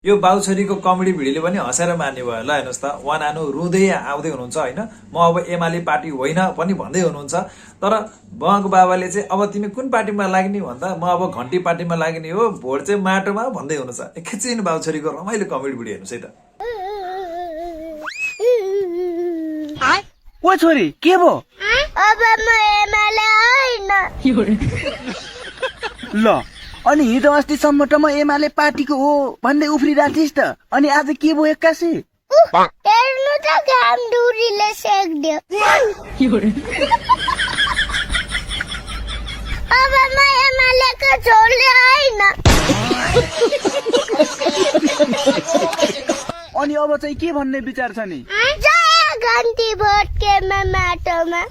यो बाउछोरीको कमेडी भिडियोले पनि हँसेर मान्ने भयो ल। हेर्नुहोस् त, उहाँ नानु रुँदै आउँदै हुनुहुन्छ होइन, म अब एमाले पार्टी होइन पनि भन्दै हुनुहुन्छ। तर उहाँको बाबाले चाहिँ अब तिमी कुन पार्टीमा लाग्ने भन्दा म अब घन्टी पार्टीमा लाग्ने हो, भोट चाहिँ माटोमा भन्दै हुनुहुन्छ। एकैछिन बाउछोरीको रमाइलो कमेडी भिडियो हेर्नुहोस् है त। ओ छोरी के भो? अब म एमाले होइन। ल अनि हिजो अस्तिसम्म त म एमाले पार्टीको हो भन्दै उफ्रिरहेको थिइस् त, अनि आज के भयो एक्कासी? हेर्नु त घाम डुरीले सेक्दियो। अब म एमालेको छोरी होइन। अनि अब चाहिँ के भन्ने विचार छ नि? जय घन्टी भोटकेमा माटोमा।